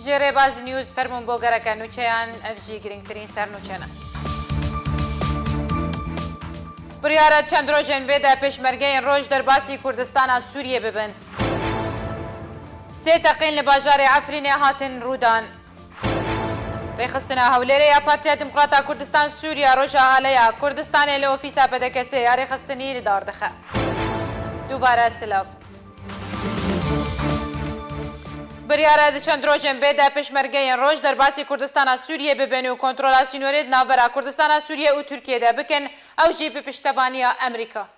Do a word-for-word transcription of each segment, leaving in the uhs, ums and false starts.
Ji Rêbaz News fermûn bo gereke nûçeyan, ev jî girîngtirîn sernûçe ne. Biryar e çend rojên bê de pêşmergeyên roj derbasî Kurdistana Sûriyê bibin. Sê teqîn li bajarê Efrînê hatin rûdan. Rêxistina Hewlêrê ya Partiya Demokrata Kurdistan Sûriya roja aleya Kurdistanê li ofîsa P D K S ya rêxistinî li dar dixe. Dubare silav. Biryar e di çend rojên bê de pêşmergeyên roj derbasî Kurdistana Sûriyê bibin û kontrola sînorê di navbera Kurdistana Sûriyê û Tirkiyê de bikin, ew jî bi piştevaniya Amerîka.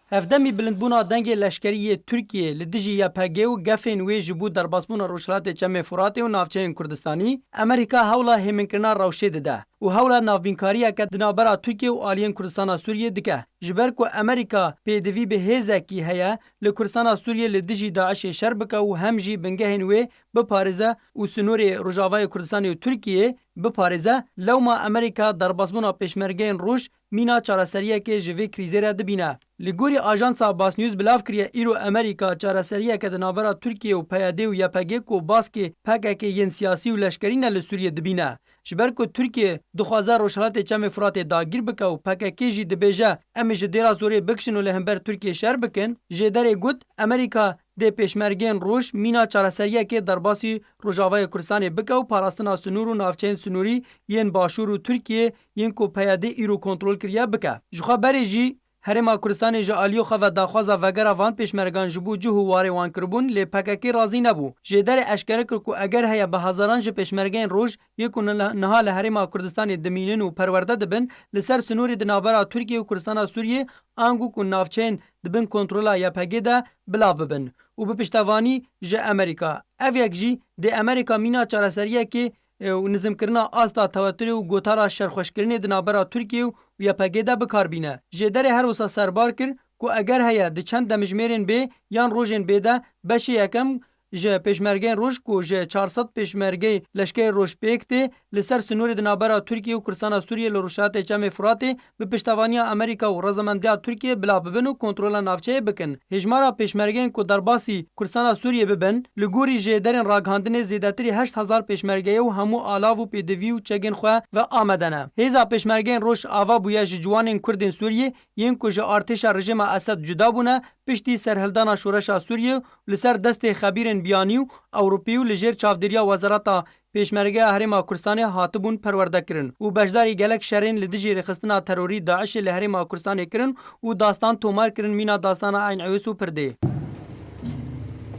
Hevdemî bilindbûna dengê leşkerî yê Tirkiyê li dijî Y P G û gefên wê ji bo derbasbûna Rojhilatê Çemê Furatê û navçeyên Kurdistanî, Amerîka hewla hêminkirina rewşê dide û hewla navbînkariyeke di navbera Tirkiye û aliyên Kurdistana Sûriyê dike. Ji ber ku Amerîka pêdivî bi hêzekî heye li Kurdistana Sûriyê li dijî DAIŞê şer bike û hem jî bingehên wê biparêze û sînorê Rojavayê Kurdistanê û Tirkiyê biparêze, lewma Amerîka derbasbûna pêşmergeyên roj mîna çareseriyekê ji vê krîzê re dibîne. Li gorî ajansa Basnews bilav kiriye, îro Amerîka çareseriyeke di navbera Tirkiye û P Y D û Y P G ku baskê P K K yên siyasî û leşkerî ne li Sûriyê dibîne. Ji ber ku Tirkiye dixwaze Rojhilatê Çemê Firatê dagîr bike û P K K jî dibêje, em ê ji dêra zorê bikişin û li hember Tirkiyê şer bikin, jêderê got, Amerîka dê pêşmergeyên roj mîna çareseriyekê derbasî Rojavayê Kurdistanê bike û parastina sinûr û navçeyên sinûrî yên başûr û Tirkiyê yên ku P Y D îro kontrol kiriye bike. Ji xwe berê jî Herêma Kurdistanê ji aliyê xwe ve daxwaza vegera van pêşmergan ji bo cih û warê wan kiribûn, lê P K K razî nebû. Jêderê eşkere kir ku eger heye bi hezaran ji pêşmergeyên roj yê ku niha li Herêma Kurdistanê dimînin û perwerde dibin, li ser sinûrê di navbera Tirkiye û Kurdistana Sûriyê ango ku navçeyên di bin kontrola Y P G de bila bibin û bi piştevanî ji Amerîka. Ev yek jî dê Amerîka mîna çareseriyekê, e, û nizimkirina asta tewetirê û gotara şerxweşkirinê di navbera Tirkiye û Y P G de bi kar bîne. Jêderê her wisa serbar kir ku eger heye di çend demjimêrên bê yan rojên bê de beşê yekem ji pêşmergeyên roj ku ji çar sed pêşmergeyê leşkerê roj pêk tê, li ser sinûrê di navbera Tirkiye û Kurdistana Sûriyê li Rojhilatê Çemê Firatê bi piştevaniya Amerîka û rezemendiya Tirkiyê bila bibin û kontrola navçeyê bikin. Hêjmara pêşmergeyên ku derbasî Kurdistana Sûriyê bibin, li gorî jêderên ragihandinê zêdetirî heşt hezar pêşmerge ye û hemû alav û pêdivî û çegên xwe ve amade ne. Hêza pêşmergeyên roj ava bûye ji ciwanên Kurdên Sûriyê yên ku ji artêşa rejîma Esed cuda bûne, piştî serhildana şoreşa Sûriyê û li ser destê xebîrên biyanî û Ewropî û li jêr çavdêriya Wezareta Pêşmergeya Herêma Kurdistanê hatibûn perwerdekirin û beşdarî gelek şerên li dijî rêxistina terorî DAIŞê li Herêma Kurdistanê kirin û dastan tomar kirin mîna dastana Eyn Ewês û Pirdê.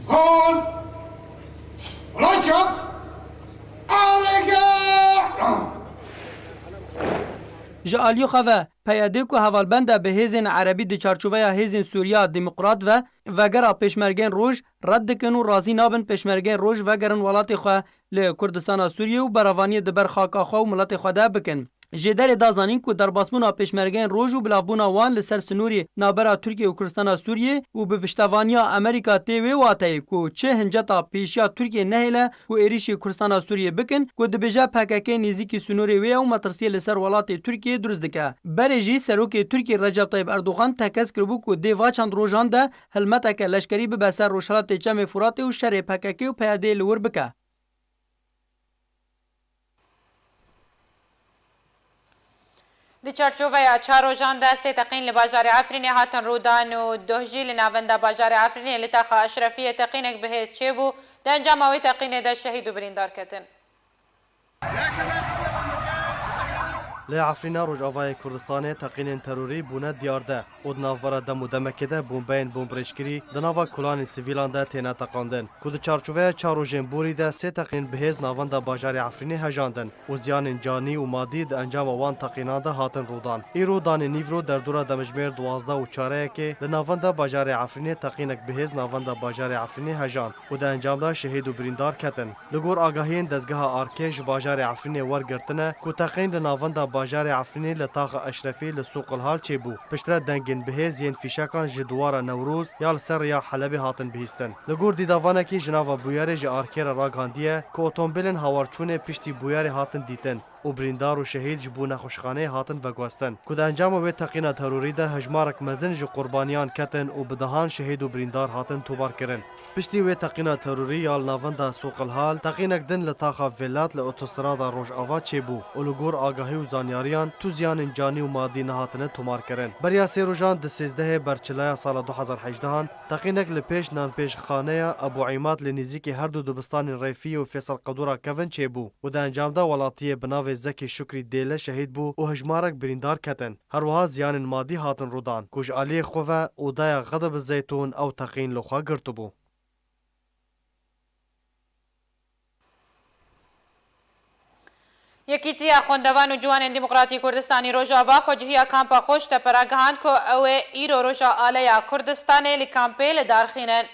Kol! Ulan çap! Alege! Ji aliyê xwe ve P Y D ku hevalbend e bi hêzên erebî di çarçoveya Hêzên Sûriya Demokrat ve vegera pêşmergeyên roj red dikin û razî nabin pêşmergeyên roj vegerin welatê xwe li Kurdistana Sûriyê û berevaniyê di ber xaka xwe û miletê xwe de bikin. Jêderê da zanîn ku derbasbûna pêşmergeyên roj û bilavbûna wan li ser sinûrê navbera Tirkiye û Kurdistana Sûriyê û bi piştevaniya Amerîka tê wê wateyê ku çi hinceta pêşiya Tirkiye nehêle ku êrîşî Kurdistana Sûriyê bikin, ku dibêje P K K nêzîkî sînorê wê ye û metirsiyê li ser welatê Tirkiyê dirust dike. Berê jî Serokê Tirkiyê Recep Tayyip Erdogan tekez kiribû ku dê va çend rojan de hilmeteke leşkerî bibe ser Rojhilatê Çemê Furatê û şerê P K K û P Y D'yê li wir bike. Di çarçoveya çar rojan de sê teqîn li bajarê Efrînê hatin rûdan û doh jî li navenda bajarê Efrînê li taxa Eşrefiyê teqînek bi hêz çêbû. Di encama wê teqînê de şehîd û birîndar ketin. Li Efrîna Rojavayê Kurdistanê teqînên terorî bûne diyarde û di navbera dem û demekê de bombeyên bombrêjkirî di nava kolanên sivîlan de têne teqandin, ku di çarçoveya çar rojên borî de sê teqîn bi hêz navenda bajarê Efrînê hejandin û ziyanên canî û madî di encama wan teqînan de hatin rûdan. Îro danê nîvro derdora demjimêr duwazdeh û çareyekê li navenda bajarê Efrînê teqînek bi hêz navenda bajarê Efrînê hejand û di encam de şehîd û birîndar ketin. Li gor agahiyên dezgeha Arkê ji bajarê Efrînê wergirtine ku teqîn li navenda bajarê Efrînê li taxa Eşrefî li Sûqil Hal çêbû. Piştre dengên bihêz yên fîşekan ji Duwara Newroz ya li ser rêya Helebê hatin bihîstin. Li gor dîdavanekî ji nava bûyerê ji Arkê re ragihandiye ku otomobîlên hawarçûnê piştî bûyerê hatin dîtin. û birîndar û şehîd ji bo nexweşxaneyê hatin veguhestin, ku di encama wê teqîna terorî de hejmarek mezin ji qurbaniyan ketin û bi dehan şehîd û birîndar hatin tomarkirin. Piştî wê teqîna terorî ya li navenda Sûqilhal, teqînek din li taxa Vêlat li otostrada Rojava çêbû û li gor agahî û zanyariyan tu ziyanên canî û madî nehatine tomarkirin. Beriya sê rojan di sêzdehê berçilaya sala du hezar hejdehan, teqînek li pêş nanpêjxaneya Ebû Îmad li nêzîkî her du dibistanên Rêfiyê û Fêsal Qedûra kevin çêbû û di encam de welatiyê bi navê Zekî Şukrî Dêle şehîd bû û hejmarek birîndar ketin. Her wiha ziyanên madî hatin rûdan ku ji aliyê xwe ve odaya Xedib Zeytûn ew teqîn li xwe girtibû. Yekîtiya Xwendevan û Ciwanên Demokratî Kurdistanî Rojava xwecihiya Kampa Qoçtepe ragihand ku ew ê îro roja aleya Kurdistanê li kampê li dar xînin.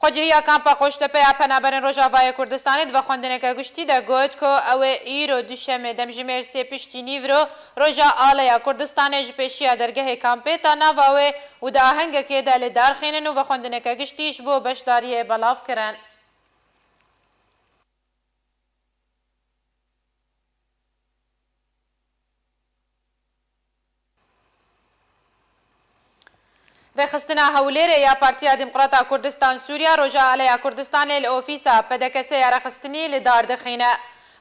Xwecihiya Kampa Qoçtepe ya Penaberên Rojavayê Kurdistanê di vexwendineke giştî de got ku ew ê îro duşemê demjimêr sê piştî nîvro roja aleya Kurdistanê ji pêşiya dergehê kampê ta nava wê û di ahengekê de li dar xînin û vexwendineke giştî ji bo beşdariyê belav kirin. Rêxistina Hewlêrê ya Partiya Demokrata Kurdistan Sûriya roja aleya Kurdistanê li ofîsa P D K S ya rêxistinî li dar dixîne.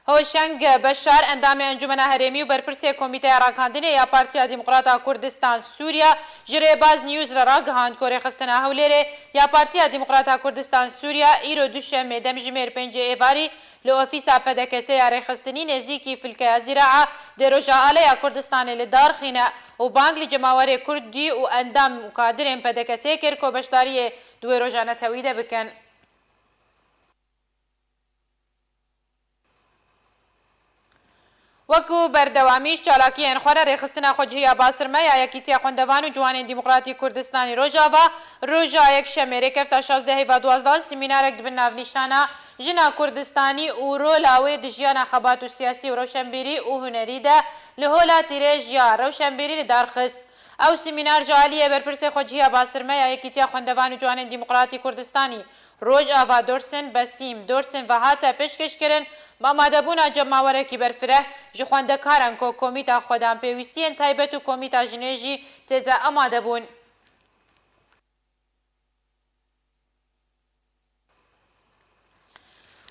Hoşeng Beşar, endamê Encûmena Herêmî û berpirsê Komîteya Ragihandinê ya Partiya Demokrata Kurdistan Sûriya, ji Rêbaz News re ragihand ku Rêxistina Hewlêrê ya Partiya Demokrata Kurdistan Sûriya îro duşemê demjimêr pêncê êvarî li ofîsa P D K S ya rêxistinî nêzîkî Filkeya Zîraa dê roja aleya Kurdistanê li dar xîne û bang li cemawerê Kurdî û endam û kadirên P D K S kir ku beşdariyê di wê roja netewî de bikin. Wekî berdewamî ji çalakiyên xwe re rêxistina xwecihiya Basirme ya Yekîtiya Xwendevan û Ciwanên Demokratî Kurdistanî Rojava, roja Yekşemê rêkefta şazdeh heyva duwazdeh semînarek di bin navnîşana Jina Kurdistanî û rola wê di jiyana xebat û siyasî û rewşenbîrî û hunerî de li Hola Tîrêj ya Rewşenbîrî li dar xist. Ew semînar ji aliyê berpirsê xwecihiya Basirme ya Yekîtiya Xwendevan û Ciwanên Demokratî Kurdistanî, Rojava Dorsin Besîm Dorsin ve hate pêşkêşkirin, bi amadebûna cemawerekî berfireh ji xwendekaran ku Komîta Xwedan Pêwîstiyên Taybet û Komîta Jinê jî tê de amade bûn.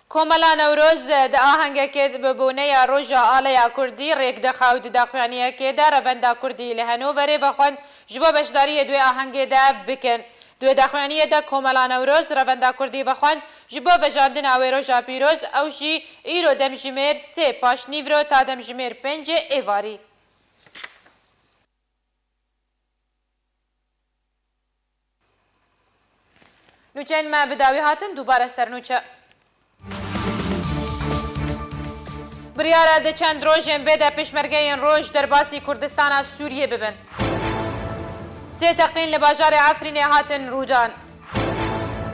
Komela Newroz di ahengekê bi boneya Roja Aleya Kurdî rêk dixe û di daxuyaniyekê de revenda Kurdî li Henoverê vexwend ji bo beşdariyê di wê ahengê de bikin. Di wê daxuyaniyê de Komela Newroz revenda Kurdî vexwend ji bo vejandina wê roja pîroz, ew jî îro demjimêr sê paşnîvro ta demjimêr pêncê êvarî. Nûçeyên me bi dawî hatin, dubare ser nûçe. Biryar e di çend rojên bê de pêşmergeyên roj derbasî Kurdistana Sûriyê bibin. Sê teqîn li bajarê Efrînê hatin rûdan.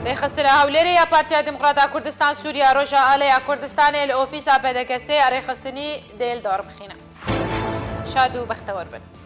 Rêxistina Hewlêrê ya Partiya Demokrata Kurdistan Sûriya roja aleya Kurdistanê li ofîsa P D K S ya rêxistinî dê li dar bixîne. Şad û bextewar bin.